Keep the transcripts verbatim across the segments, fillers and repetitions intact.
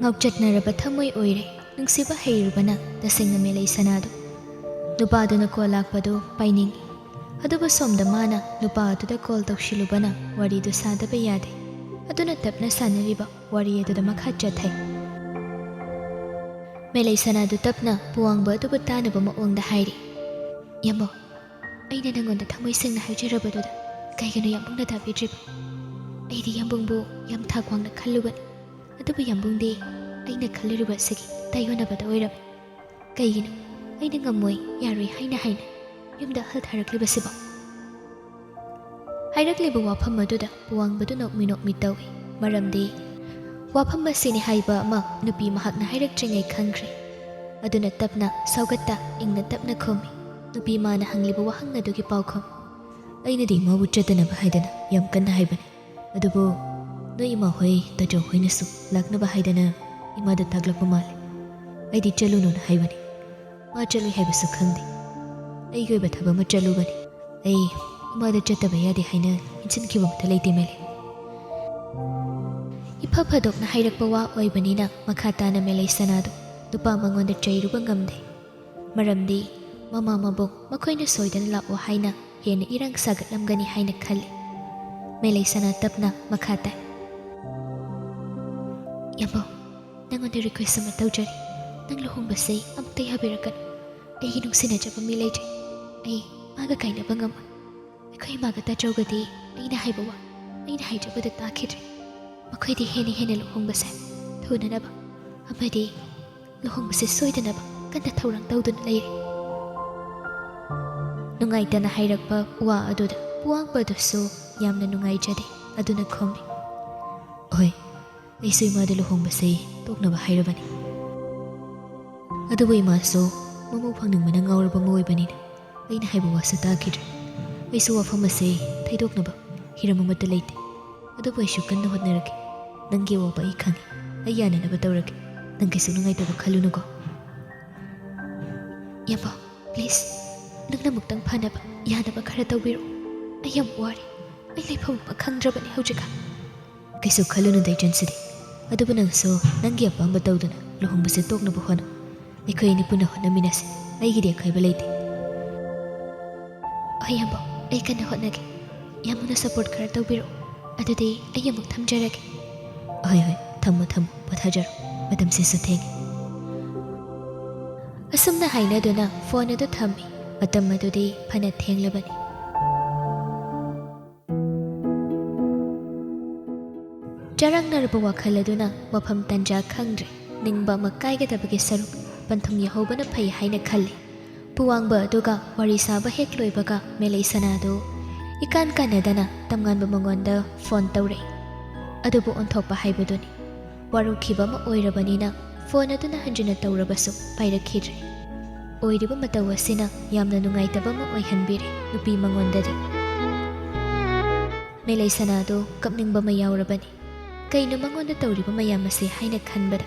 ꯉꯥꯎꯆꯠꯅꯔꯕ ꯊꯃꯣꯏ ꯑꯣꯏꯔꯦ ꯅꯨꯡꯁꯤꯕ ꯍꯩꯔꯨꯕꯅ ꯇꯁꯦꯡꯅ ꯃꯦꯂꯩ ꯁꯅꯥꯗꯨ꯫ ꯅꯨꯄꯥꯗꯨꯅ ꯀꯣꯜ ꯂꯥꯛꯄꯗꯨ ꯄꯥꯏꯅꯤꯡꯏ꯫ ꯑꯗꯨꯕꯨ ꯁꯣꯝꯗ ꯃꯥꯅ ꯅꯨꯄꯥ ꯑꯗꯨꯗ ꯀꯣꯜ ꯇꯧꯁꯤꯜꯂꯨꯕꯅ ꯋꯥꯔꯤꯗꯨ ꯁꯥꯗꯕ ꯌꯥꯗꯦ꯫ ꯑꯗꯨꯅ ꯇꯞꯅ ꯁꯥꯟꯅꯔꯤꯕ ꯋꯥꯔꯤ ꯑꯗꯨꯗ ꯃꯈꯥ ꯆꯠꯊꯩ꯫ ꯃꯦꯂꯩ ꯁꯅꯥꯗꯨ ꯇꯞꯅ ꯄꯨꯋꯥꯡꯕ ꯑꯗꯨꯕꯨ ꯇꯥꯅꯕ ꯃꯑꯣꯡꯗ ꯍꯥꯏꯔꯤ, "ꯌꯥꯝꯕꯧ, ꯑꯩꯅ ꯅꯪꯉꯣꯟꯗ ꯊꯃꯣꯏ ꯁꯦꯡꯅ ꯍꯥꯏꯖꯔꯕꯗꯨꯗ ꯀꯩꯒꯤꯅꯣ ꯌꯥꯝꯕꯨꯡꯅ ꯇꯥꯕꯤꯗ꯭ꯔꯤꯕ? ꯑꯩꯗꯤ ꯌꯥꯝꯕꯨꯡꯕꯨ ꯌꯥꯝ ꯊꯥꯛ ꯋꯥꯡꯅ ꯈꯜꯂꯨꯕꯅꯤ꯫ ꯑꯗꯨꯕꯨ ꯌꯥꯝꯕꯨꯡꯗꯤ ꯑꯩꯅ ꯈꯜꯂꯨꯔꯤꯕ ꯑꯁꯤꯒꯤ ꯇꯥꯏꯌꯣꯟꯅꯕꯗ ꯑꯣꯏꯔꯝꯃꯤ꯫ ꯀꯩꯒꯤꯅꯣ ꯑꯩꯅ ꯉꯝꯃꯣꯏ, ꯌꯥꯔꯣꯏ ꯍꯥꯏꯅ ꯍꯥꯏꯅ ꯌꯨꯝꯗ ꯍꯜꯊꯔꯛꯂꯤꯕꯁꯤꯕꯣ?" ꯍꯥꯏꯔꯛꯂꯤꯕ ꯋꯥꯐꯝ ꯑꯗꯨꯗ ꯄꯨꯋꯥꯡꯕꯗꯨ ꯅꯣꯛꯃꯤ ꯅꯣꯛꯃꯤ ꯇꯧꯏ꯫ ꯃꯔꯝꯗꯤ ꯋꯥꯐꯝ ꯑꯁꯤꯅꯤ ꯍꯥꯏꯕ ꯑꯃ ꯅꯨꯄꯤ ꯃꯍꯥꯛꯅ ꯍꯥꯏꯔꯛꯇ꯭ꯔꯤꯉꯩ ꯈꯪꯈ꯭ꯔꯦ꯫ ꯑꯗꯨꯅ ꯇꯞꯅ ꯁꯧꯒꯠꯇ ꯏꯪꯅ ꯇꯞꯅ ꯈꯨꯝꯃꯤ꯫ ꯅꯨꯄꯤ ꯃꯥꯅ ꯍꯪꯂꯤꯕ ꯋꯥꯍꯪ ꯑꯗꯨꯒꯤ ꯄꯥꯎꯈꯨꯝ, "ꯑꯩꯅꯗꯤ ꯏꯃꯥꯕꯨ ꯆꯠꯇꯅꯕ ꯍꯥꯏꯗꯅ ꯌꯥꯝ ꯀꯟꯅ ꯍꯥꯏꯕꯅꯤ꯫ ꯑꯗꯨꯕꯨ ꯅꯣꯏ ꯏꯃꯥ ꯍꯣꯏ ꯇꯥꯆꯧ ꯍꯣꯏꯅꯁꯨ ꯂꯥꯛꯅꯕ ꯍꯥꯏꯗꯅ ꯏꯃꯥꯗ ꯇꯥꯛꯂꯛꯄ ꯃꯥꯜꯂꯦ꯫ ꯑꯩꯗꯤ ꯆꯠꯂꯨꯅꯨꯅ ꯍꯥꯏꯕꯅꯤ꯫ ꯃꯥ ꯆꯠꯂꯨꯏ ꯍꯥꯏꯕꯁꯨ ꯈꯪꯗꯦ꯫ ꯑꯩꯒꯤ ꯑꯣꯏꯕ ꯊꯕꯛ ꯑꯃ ꯆꯠꯂꯨꯕꯅꯤ꯫ ꯑꯩ ꯏꯃꯥꯗ ꯆꯠꯇꯕ ꯌꯥꯗꯦ ꯍꯥꯏꯅ ꯏꯟꯁꯤꯟꯈꯤꯕ ꯑꯃꯠꯇ ꯂꯩꯇꯦ ꯃꯦꯂꯩ꯫" ꯏꯐ ꯐꯗꯣꯛꯅ ꯍꯥꯏꯔꯛꯄ ꯋꯥ ꯑꯣꯏꯕꯅꯤꯅ ꯃꯈꯥ ꯇꯥꯅ ꯃꯦꯂꯩ ꯁꯅꯥꯗꯨ ꯅꯨꯄꯥ ꯃꯉꯣꯟꯗ ꯆꯩꯔꯨꯕ ꯉꯝꯗꯦ꯫ ꯃꯔꯝꯗꯤ ꯃꯃꯥ ꯃꯕꯣꯛ ꯃꯈꯣꯏꯅ ꯁꯣꯏꯗꯅ ꯂꯥꯛꯑꯣ ꯍꯥꯏꯅ ꯍꯦꯟꯅ ꯏꯔꯥꯡ ꯁꯥꯒꯠꯂꯝꯒꯅꯤ ꯍꯥꯏꯅ ꯈꯜꯂꯤ꯫ ꯃꯦꯂꯩ ꯁꯅꯥ ꯇꯞꯅ ꯃꯈꯥ ꯇꯥꯏ꯫ "ꯌꯥꯝꯕꯧ, ꯅꯪꯉꯣꯟꯗ ꯔꯤꯀ꯭ꯋꯦꯁ ꯑꯃ ꯇꯧꯖꯔꯤ꯫ ꯅꯪ ꯂꯨꯍꯣꯡꯕꯁꯦ ꯑꯃꯨꯛꯇ ꯌꯥꯕꯤꯔꯛꯀꯅꯨ꯫ ꯑꯩꯒꯤ ꯅꯨꯡꯁꯤꯅꯖꯕ ꯃꯤ ꯂꯩꯇ꯭ꯔꯦ꯫ ꯑꯩ ꯃꯥꯒ ꯀꯥꯏꯅꯕ ꯉꯝꯃꯣꯏ꯫ ꯑꯩꯈꯣꯏ ꯏꯃꯥꯒ ꯇꯥꯆꯧꯒꯗꯤ ꯑꯩꯅ ꯍꯥꯏꯕ ꯋꯥ, ꯑꯩꯅ ꯍꯥꯏꯖꯕꯗ ꯇꯥꯈꯤꯗ꯭ꯔꯦ꯫ ꯃꯈꯣꯏꯗꯤ ꯍꯦꯟꯅ ꯍꯦꯟꯅ ꯂꯨꯍꯣꯡꯕꯁꯦ ꯊꯨꯅꯅꯕ ꯑꯃꯗꯤ ꯂꯨꯍꯣꯡꯕꯁꯦ ꯁꯣꯏꯗꯅꯕ ꯀꯟꯅ ꯊꯧꯔꯥꯡ ꯇꯧꯗꯨꯅ ꯂꯩꯔꯦ꯫" ꯅꯨꯡꯉꯥꯏꯇꯅ ꯍꯥꯏꯔꯛꯄ ꯋꯥ ꯑꯗꯨꯗ ꯄꯨꯋꯥꯡꯕꯗꯨꯁꯨ ꯌꯥꯝꯅ ꯅꯨꯡꯉꯥꯏꯖꯗꯦ꯫ ꯑꯗꯨꯅ ꯈꯨꯝꯃꯤ, "ꯍꯣꯏ, ꯑꯩꯁꯨ ꯏꯃꯥꯗ ꯂꯨꯍꯣꯡꯕꯁꯦ ꯇꯣꯛꯅꯕ ꯍꯥꯏꯔꯕꯅꯤ꯫ ꯑꯗꯨꯕꯨ ꯏꯃꯥꯁꯨ ꯃꯃꯧ ꯐꯪꯅꯤꯡꯕꯅ ꯉꯥꯎꯔꯕ ꯑꯃ ꯑꯣꯏꯕꯅꯤꯅ ꯑꯩꯅ ꯍꯥꯏꯕ ꯋꯥꯁꯨ ꯇꯥꯈꯤꯗ꯭ꯔꯦ꯫ ꯑꯩꯁꯨ ꯋꯥꯐꯝ ꯑꯁꯦ ꯊꯩꯗꯣꯛꯅꯕ ꯍꯤꯔꯝ ꯑꯃꯠꯇ ꯂꯩꯇꯦ꯫ ꯑꯗꯨꯕꯨ ꯑꯩꯁꯨ ꯀꯟꯅ ꯍꯣꯠꯅꯔꯒꯦ꯫ ꯅꯪꯒꯤ ꯑꯋꯥꯕ ꯑꯩ ꯈꯪꯉꯤ꯫ ꯑꯩ ꯌꯥꯅꯅꯕ ꯇꯧꯔꯒꯦ꯫ ꯅꯪ ꯀꯩꯁꯨ ꯅꯨꯡꯉꯥꯏꯇꯕ ꯈꯜꯂꯨꯅꯨꯀꯣ꯫" "ꯌꯥꯝꯕꯧ, please, ꯅꯪꯅ ꯑꯃꯨꯛꯇꯪ ꯐꯅꯕ ꯌꯥꯅꯕ ꯈꯔ ꯇꯧꯕꯤꯔꯣ꯫ ꯑꯩ ꯌꯥꯝ ꯋꯥꯔꯦ꯫ ꯑꯩ ꯂꯩꯐꯝ ꯑꯃ ꯈꯪꯗ꯭ꯔꯕꯅꯤ ꯍꯧꯖꯤꯛꯀꯥꯟ꯫" "ꯀꯩꯁꯨ ꯈꯜꯂꯨꯅꯨꯗ ꯏꯆꯟꯁꯤꯗꯤ꯫ ꯑꯗꯨꯕꯨ ꯅꯪꯁꯨ ꯅꯪꯒꯤ ꯑꯄꯥꯝꯕ ꯇꯧꯗꯨꯅ ꯂꯨꯍꯣꯡꯕꯁꯦ ꯇꯣꯛꯅꯕ ꯍꯣꯠꯅꯧ꯫ ꯑꯩꯈꯣꯏ ꯑꯅꯤ ꯄꯨꯟꯅ ꯍꯣꯠꯅꯃꯤꯟꯅꯁꯤ꯫ ꯑꯩꯒꯤꯗꯤ ꯑꯀꯥꯏꯕ ꯂꯩꯇꯦ꯫ ꯍꯣꯏ, ꯌꯥꯝꯕꯧ, ꯑꯩ ꯀꯟꯅ ꯍꯣꯠꯅꯒꯦ꯫ ꯌꯥꯝꯕꯅ support ꯈꯔ ꯇꯧꯕꯤꯔꯛꯑꯣ꯫ ꯑꯗꯨꯗꯤ ꯑꯩ ꯑꯃꯨꯛ ꯊꯝꯖꯔꯒꯦ꯫ ꯍꯣꯏ, ꯍꯣꯏ, ꯊꯝꯃꯣ, ꯊꯝꯃꯣ, ꯄꯣꯊꯥꯖꯔꯣ꯫ ꯃꯇꯝꯁꯤꯁꯨ ꯊꯦꯡꯉꯦ꯫ ꯑꯁꯨꯝꯅ ꯍꯥꯏꯅꯗꯨꯅ phone ꯑꯗꯨ ꯊꯝꯃꯤ꯫ ꯃꯇꯝ ꯑꯗꯨꯗꯤ ꯐꯅ ꯊꯦꯡꯂꯕꯅꯤ꯫ ꯆꯔꯥꯡꯅꯔꯕ ꯋꯥꯈꯜ ꯑꯗꯨꯅ ꯃꯐꯝ ꯇꯟꯖꯥ ꯈꯪꯗ꯭ꯔꯦ꯫ ꯅꯤꯡꯕ ꯑꯃ ꯀꯥꯏꯒꯗꯕꯒꯤ ꯁꯔꯨꯛ ꯄꯟꯊꯨꯡ ꯌꯧꯍꯧꯕꯅ ꯐꯩ ꯍꯥꯏꯅ ꯈꯜꯂꯤ꯫ ꯄꯨꯋꯥꯡꯕ ꯑꯗꯨꯒ ꯋꯥꯔꯤ ꯁꯥꯕ ꯍꯦꯛ ꯂꯣꯏꯕꯒ ꯃꯦꯂꯩ ꯁꯅꯥꯗꯨ ꯏꯀꯥꯟ ꯀꯥꯟꯅꯗꯅ ꯇꯝꯉꯥꯟꯕ ꯃꯉꯣꯟꯗ phone ꯇꯧꯔꯛꯏ꯫ ꯑꯗꯨꯕꯨ ꯑꯣꯟꯊꯣꯛꯄ ꯍꯥꯏꯕꯗꯨꯅꯤ꯫ ꯋꯥꯔꯧꯈꯤꯕ ꯑꯃ ꯑꯣꯏꯔꯕꯅꯤꯅ phone ꯑꯗꯨꯅ ꯍꯟꯖꯤꯟꯅ ꯇꯧꯔꯕꯁꯨ ꯄꯥꯏꯔꯛꯈꯤꯗ꯭ꯔꯦ꯫ ꯑꯣꯏꯔꯤꯕ ꯃꯇꯧ ꯑꯁꯤꯅ ꯌꯥꯝꯅ ꯅꯨꯡꯉꯥꯏꯇꯕ ꯑꯃ ꯑꯣꯏꯍꯟꯕꯤꯔꯦ ꯅꯨꯄꯤ ꯃꯉꯣꯟꯗꯗꯤ꯫ ꯃꯦꯂꯩ ꯁꯅꯥꯗꯨ ꯀꯞꯅꯤꯡꯕ ꯑꯃ ꯌꯥꯎꯔꯕꯅꯤ꯫ ꯀꯩꯅꯣ ꯃꯉꯣꯟꯗ ꯇꯧꯔꯤꯕ ꯃꯌꯥꯝ ꯑꯁꯤ ꯍꯥꯏꯅ ꯈꯟꯕꯗ,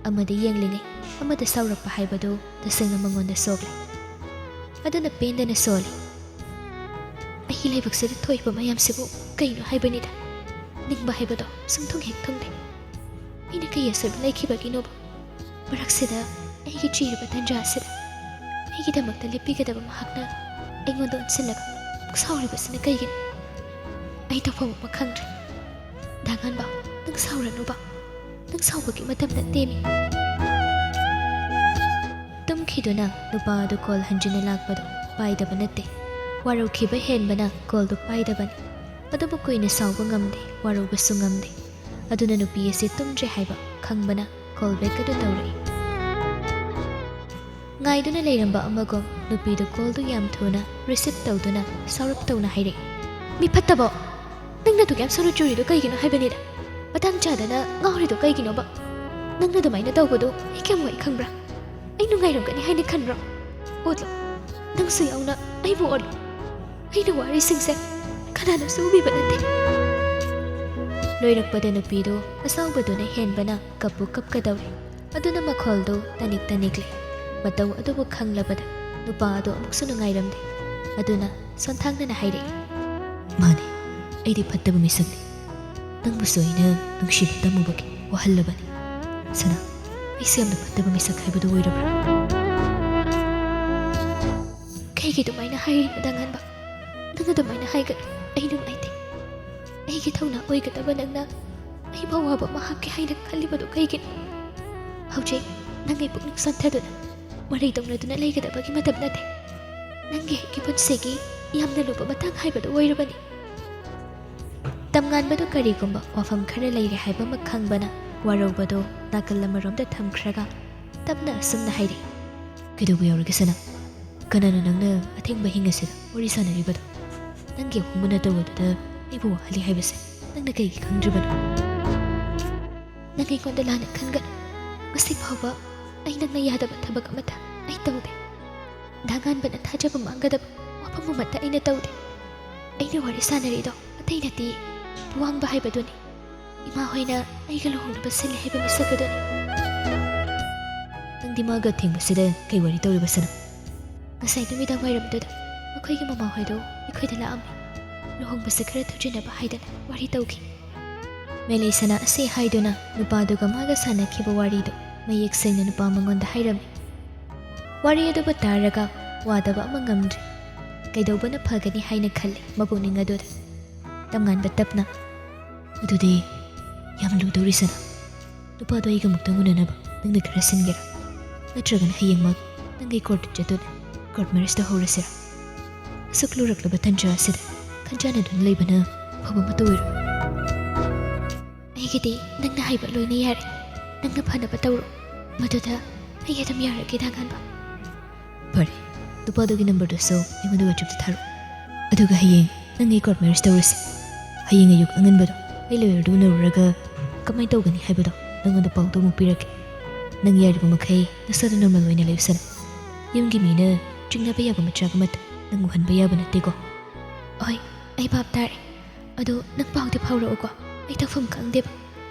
ꯑꯃꯗ ꯌꯦꯡꯂꯤꯉꯩ ꯑꯃꯗ ꯁꯥꯎꯔꯛꯄ ꯍꯥꯏꯕꯗꯨ ꯇꯁꯦꯡꯅ ꯃꯉꯣꯟꯗ ꯁꯣꯛꯂꯦ꯫ ꯑꯗꯨꯅ ꯄꯦꯟꯗꯅ ꯁꯣꯜꯂꯤ꯫ ꯑꯩꯒꯤ ꯂꯥꯏꯕꯛꯁꯤꯗ ꯊꯣꯛꯏꯕ ꯃꯌꯥꯝꯁꯤꯕꯨ ꯀꯩꯅꯣ ꯍꯥꯏꯕꯅꯤꯗ꯫ ꯅꯤꯡꯕ ꯍꯥꯏꯕꯗꯣ ꯁꯨꯡꯊꯨꯡ ꯍꯦꯛ ꯊꯨꯡꯗꯦ꯫ ꯑꯩꯅ ꯀꯩ ꯑꯁꯣꯏꯕ ꯂꯩꯈꯤꯕꯒꯤꯅꯣꯕ? ꯃꯔꯛꯁꯤꯗ, ꯑꯩꯒꯤ ꯆꯤꯔꯕ ꯇꯟꯖꯥ ꯑꯁꯤꯗ ꯑꯩꯒꯤꯗꯃꯛꯇ ꯂꯦꯞꯄꯤꯒꯗꯕ ꯃꯍꯥꯛꯅ ꯑꯩꯉꯣꯟꯗ ꯑꯣꯟꯁꯤꯜꯂꯒ ꯑꯃꯨꯛ ꯁꯥꯎꯔꯤꯕꯁꯤꯅ ꯀꯩꯒꯤꯅꯣ? ꯑꯩ ꯇꯧꯐꯝ ꯑꯃ ꯈꯪꯗ꯭ꯔꯦ꯫ ꯗꯥ ꯉꯥꯟꯕ, ꯅꯪ ꯁꯥꯎꯔꯅꯨꯕ꯫ ꯅꯪ ꯁꯥꯎꯕꯒꯤ ꯃꯇꯝ ꯅꯠꯇꯦꯃꯤ꯫ ꯇꯨꯝꯈꯤꯗꯨꯅ ꯅꯨꯄꯥ ꯑꯗꯨ call ꯍꯟꯖꯤꯟꯅ ꯂꯥꯛꯄꯗꯨ ꯄꯥꯏꯗꯕ ꯅꯠꯇꯦ꯫ ꯋꯥꯔꯧꯈꯤꯕ ꯍꯦꯟꯕꯅ callꯗꯨ ꯄꯥꯏꯗꯕꯅꯤ꯫ ꯑꯗꯨꯕꯨ ꯀꯨꯏꯅ ꯁꯥꯎꯕ ꯉꯝꯗꯦ, ꯋꯥꯔꯧꯕꯁꯨ ꯉꯝꯗꯦ꯫ ꯑꯗꯨꯅ ꯅꯨꯄꯤ ꯑꯁꯤ ꯇꯨꯝꯗ꯭ꯔꯦ ꯍꯥꯏꯕ ꯈꯪꯕꯅ call back ꯑꯗꯨ ꯇꯧꯔꯛꯏ꯫ ꯉꯥꯏꯗꯨꯅ ꯂꯩꯔꯝꯕ ꯑꯃꯒꯨꯝ ꯅꯨꯄꯤꯗꯨ callꯗꯨ ꯌꯥꯝ ꯊꯨꯅ receive ꯇꯧꯗꯨꯅ ꯁꯥꯎꯔꯞ ꯇꯧꯅ ꯍꯥꯏꯔꯛꯏ, "ꯃꯤ ꯐꯠꯇꯕꯣ! ꯅꯪꯅ ꯑꯗꯨꯛ ꯌꯥꯝ ꯁꯣꯟꯅ ꯆꯨꯔꯤꯗꯣ ꯀꯩꯒꯤꯅꯣ ꯍꯥꯏꯕꯅꯤꯗ? ꯃꯇꯥꯡ ꯆꯥꯗꯅ ꯉꯥꯎꯔꯤꯗꯣ ꯀꯩꯒꯤꯅꯣꯕ? ꯅꯪꯅ ꯑꯗꯨꯃꯥꯏꯅ ꯇꯧꯕꯗꯣ ꯑꯩ ꯀꯌꯥꯝ ꯋꯥꯏ ꯈꯪꯕ꯭ꯔꯥ? ꯑꯩ ꯅꯨꯡꯉꯥꯏꯔꯝꯒꯅꯤ ꯍꯥꯏꯅ ꯈꯟꯕ꯭ꯔꯣ? ꯑꯣꯠꯂꯣ, ꯅꯪꯁꯨ ꯌꯥꯎꯅ ꯑꯩꯕꯨ ꯑꯣꯠꯂꯣ꯫ ꯑꯩꯅ ꯋꯥꯔꯤꯁꯤꯡꯁꯦ ꯀꯅꯥꯅꯁꯨ ꯎꯕꯤꯕ ꯅꯠꯇꯦ꯫" ꯂꯣꯏꯔꯛꯄꯗ ꯅꯨꯄꯤꯗꯨ ꯑꯁꯥꯎꯕꯗꯨꯅ ꯍꯦꯟꯕꯅ ꯀꯞꯄꯨ ꯀꯞꯀꯗꯧꯔꯦ꯫ ꯑꯗꯨꯅ ꯃꯈꯣꯜꯗꯨ ꯇꯅꯤꯛ ꯇꯅꯤꯛꯂꯦ꯫ ꯃꯇꯧ ꯑꯗꯨꯕꯨ ꯈꯪꯂꯕꯗ ꯅꯨꯄꯥ ꯑꯗꯨ ꯑꯃꯨꯛꯁꯨ ꯅꯨꯡꯉꯥꯏꯔꯝꯗꯦ꯫ ꯑꯗꯨꯅ ꯁꯣꯟꯊꯥꯡꯅꯅ ꯍꯥꯏꯔꯛꯏ, "ꯃꯥꯅꯤ, ꯑꯩꯗꯤ ꯐꯠꯇꯕ ꯃꯤꯁꯛꯅꯤ꯫ ꯅꯪꯕꯨꯁꯨ ꯑꯩꯅ ꯅꯨꯡꯁꯤꯕ ꯇꯝꯃꯨꯕꯒꯤ ꯋꯥꯍꯜꯂꯕꯅꯤ꯫ ꯁꯅꯥ, ꯑꯩꯁꯦ ꯌꯥꯝꯅ ꯐꯠꯇꯕ ꯃꯤꯁꯛ ꯍꯥꯏꯕꯗꯨ ꯑꯣꯏꯔꯕ꯭ꯔꯥ? ꯀꯩꯒꯤ ꯑꯗꯨꯃꯥꯏꯅ ꯍꯥꯏꯔꯤꯅꯣ ꯗꯥ ꯉꯥꯟꯕ? ꯅꯪ ꯑꯗꯨꯃꯥꯏꯅ ꯍꯥꯏꯒꯅꯨ꯫ ꯑꯩ ꯅꯨꯡꯉꯥꯏꯇꯦ꯫ ꯑꯩꯒꯤ ꯊꯧꯅꯥ ꯑꯣꯏꯒꯗꯕ ꯅꯪꯅ ꯑꯩꯕꯨ ꯑꯋꯥꯕ ꯑꯃ ꯍꯥꯞꯀꯦ ꯍꯥꯏꯅ ꯈꯜꯂꯤꯕꯗꯨ ꯀꯩꯒꯤꯅꯣ? ꯍꯧꯖꯤꯛ ꯅꯪ ꯑꯩ ꯄꯨꯛꯅꯤꯡ ꯁꯣꯟꯊꯗꯨꯅ ꯃꯔꯩ ꯇꯧꯅꯗꯨꯅ ꯂꯩꯒꯗꯕꯒꯤ ꯃꯇꯝ ꯅꯠꯇꯦ꯫ ꯅꯪꯒꯤ ꯑꯩꯒꯤ ꯄꯨꯟꯁꯤꯒꯤ ꯌꯥꯝꯅ ꯂꯨꯕ ꯃꯇꯥꯡ ꯍꯥꯏꯕꯗꯨ ꯑꯣꯏꯔꯕꯅꯤ꯫ ꯇꯝꯉꯥꯟꯕꯗꯨ ꯀꯔꯤꯒꯨꯝꯕ ꯋꯥꯐꯝ ꯈꯔ ꯂꯩꯔꯦ ꯍꯥꯏꯕ ꯑꯃ ꯈꯪꯕꯅ ꯋꯥꯔꯧꯕꯗꯨ ꯅꯥꯀꯜ ꯑꯃꯔꯣꯝꯗ ꯊꯝꯈ꯭ꯔꯒ ꯇꯞꯅ ꯑꯁꯨꯝꯅ ꯍꯥꯏꯔꯛꯏ, "ꯀꯩꯗꯧꯕ ꯌꯥꯎꯔꯒꯦ ꯁꯅꯥ? ꯀꯅꯥꯅ ꯅꯪꯅ ꯑꯊꯦꯡꯕ ꯑꯍꯤꯡ ꯑꯁꯤꯗ ꯋꯥꯔꯤ ꯁꯥꯟꯅꯔꯤꯕꯗꯣ? ꯅꯪꯒꯤ ꯑꯍꯨꯝ ꯃꯅꯥ ꯇꯧꯕꯗꯨꯗ ꯑꯩꯕꯨ ꯋꯥꯍꯜꯂꯤ ꯍꯥꯏꯕꯁꯦ ꯅꯪꯅ ꯀꯩꯒꯤ ꯈꯪꯗ꯭ꯔꯤꯕꯅꯣ?" "ꯅꯪ ꯑꯩꯉꯣꯟꯗ ꯂꯥꯟꯅ ꯈꯟꯒꯅꯨ꯫ ꯉꯁꯤ ꯐꯥꯎꯕ ꯑꯩ ꯅꯪꯅ ꯌꯥꯗꯕ ꯊꯕꯛ ꯑꯃꯠꯇ ꯑꯩ ꯇꯧꯗꯦ꯫ ꯗꯥ ꯉꯥꯟꯕꯅ ꯊꯥꯖꯕ ꯃꯥꯡꯒꯗꯕ ꯋꯥꯐꯝ ꯑꯃꯠꯇ ꯑꯩꯅ ꯇꯧꯗꯦ꯫ ꯑꯩꯅ ꯋꯥꯔꯤ ꯁꯥꯟꯅꯔꯤꯗꯣ ꯑꯇꯩ ꯅꯠꯇꯦ, ꯄꯨꯋꯥꯡꯕ ꯍꯥꯏꯕꯗꯨꯅꯤ꯫ ꯏꯃꯥ ꯍꯣꯏꯅ ꯑꯩꯒ ꯂꯨꯍꯣꯡꯅꯕ ꯁꯤꯜꯂꯦ ꯍꯥꯏꯕ ꯃꯤꯁꯛ ꯑꯗꯨꯅꯤ꯫" "ꯅꯪꯗꯤ ꯃꯥꯒ ꯑꯊꯦꯡꯕꯁꯤꯗ ꯀꯩ ꯋꯥꯔꯤ ꯇꯧꯔꯤꯕ ꯁꯅꯥ?" "ꯉꯁꯥꯏ ꯅꯨꯃꯤꯗꯥꯡ ꯋꯥꯏꯔꯝꯗꯨꯗ ꯃꯈꯣꯏꯒꯤ ꯃꯃꯥ ꯍꯣꯏꯗꯣ ꯑꯩꯈꯣꯏꯗ ꯂꯥꯛꯑꯝꯃꯤ꯫ ꯂꯨꯍꯣꯡꯕꯁꯦ ꯈꯔ ꯊꯨꯖꯤꯟꯅꯕ ꯍꯥꯏꯗꯅ ꯋꯥꯔꯤ ꯇꯧꯈꯤ꯫" ꯃꯦꯂꯩꯁꯅꯥ ꯑꯁꯤ ꯍꯥꯏꯗꯨꯅ ꯅꯨꯄꯥꯗꯨꯒ ꯃꯥꯒ ꯁꯥꯟꯅꯈꯤꯕ ꯋꯥꯔꯤꯗꯨ ꯃꯌꯦꯛ ꯁꯦꯡꯅ ꯅꯨꯄꯥ ꯃꯉꯣꯟꯗ ꯍꯥꯏꯔꯝꯃꯤ꯫ ꯋꯥꯔꯤ ꯑꯗꯨꯕꯨ ꯇꯥꯔꯒ ꯋꯥꯗꯕ ꯑꯃ ꯉꯝꯗ꯭ꯔꯦ꯫ ꯀꯩꯗꯧꯕꯅ ꯐꯒꯅꯤ ꯍꯥꯏꯅ ꯈꯜꯂꯤ ꯃꯄꯨꯛꯅꯤꯡ ꯑꯗꯨꯗ꯫ ꯇꯝꯉꯥꯟꯕ ꯇꯞꯅ, "ꯑꯗꯨꯗꯤ ꯌꯥꯝ ꯂꯨꯗꯧꯔꯤ ꯁꯅꯥ꯫ ꯅꯨꯄꯥꯗꯣ ꯑꯩꯒ ꯑꯃꯨꯛꯇꯪ ꯎꯅꯅꯕ ꯅꯪꯅ ꯈꯔ ꯁꯤꯟꯒꯦꯔꯥ? ꯅꯠꯇ꯭ꯔꯒꯅ ꯍꯌꯦꯡꯃꯛ ꯅꯪꯒꯤ ꯀꯣꯔꯠꯇ ꯆꯠꯇꯨꯅ ꯀꯣꯔꯠ ꯃꯦꯔꯤꯖ ꯇꯧꯍꯧꯔꯁꯤꯔꯥ? ꯑꯁꯨꯛ ꯂꯨꯔꯛꯂꯕ ꯇꯟꯖꯥ ꯑꯁꯤꯗ ꯈꯟꯖꯥꯟꯅꯗꯨꯅ ꯂꯩꯕꯅ ꯑꯐꯕ ꯑꯃꯠꯇ ꯑꯣꯏꯔꯣꯏ꯫" "ꯑꯩꯒꯤꯗꯤ ꯅꯪꯅ ꯍꯥꯏꯕ ꯂꯣꯏꯅ ꯌꯥꯔꯦ꯫ ꯅꯪꯅ ꯐꯅꯕ ꯇꯧꯔꯣ꯫ ꯃꯗꯨꯗ ꯑꯩ ꯑꯗꯨꯝ ꯌꯥꯔꯒꯦ ꯗꯥ ꯉꯥꯟꯕ꯫" "ꯐꯔꯦ, ꯅꯨꯄꯥꯗꯨꯒꯤ ꯅꯝꯕꯔꯗꯨꯁꯨ ꯑꯩꯉꯣꯟꯗ WhatsApp-ꯇ ꯊꯥꯔꯛꯑꯣ꯫ ꯑꯗꯨꯒ ꯍꯌꯦꯡ ꯅꯪ ꯑꯩ ꯀꯣꯔꯠ ꯃꯦꯔꯤꯖ ꯇꯧꯔꯁꯤ꯫ ꯍꯌꯦꯡ ꯑꯌꯨꯛ ꯑꯉꯟꯕꯗꯣ ꯑꯩ ꯂꯣꯌꯔꯗꯨ ꯎꯅꯔꯨꯔꯒ ꯀꯃꯥꯏꯅ ꯇꯧꯒꯅꯤ ꯍꯥꯏꯕꯗꯣ ꯅꯪꯉꯣꯟꯗ ꯄꯥꯎꯗꯣ ꯑꯃꯨꯛ ꯄꯤꯔꯛꯀꯦ꯫ ꯅꯪ ꯌꯥꯔꯤꯕ ꯃꯈꯩ ꯅꯁꯥꯗꯨ ꯅꯣꯔꯃꯦꯜ ꯑꯣꯏꯅ ꯂꯩꯌꯨ ꯁꯅꯥ꯫ ꯌꯨꯝꯒꯤ ꯃꯤꯅ ꯆꯤꯡꯅꯕ ꯌꯥꯕ ꯃꯆꯥꯛ ꯑꯃꯠꯇ ꯅꯪ ꯎꯍꯟꯕ ꯌꯥꯕ ꯅꯠꯇꯦꯀꯣ꯫" "ꯍꯣꯏ, ꯑꯩ ꯚꯥꯞ ꯇꯥꯔꯦ꯫ ꯑꯗꯣ ꯅꯪ ꯄꯥꯎꯗꯤ ꯐꯥꯎꯔꯛꯎꯀꯣ, ꯑꯩ ꯇꯧꯐꯝ ꯈꯪꯗꯦꯕ꯫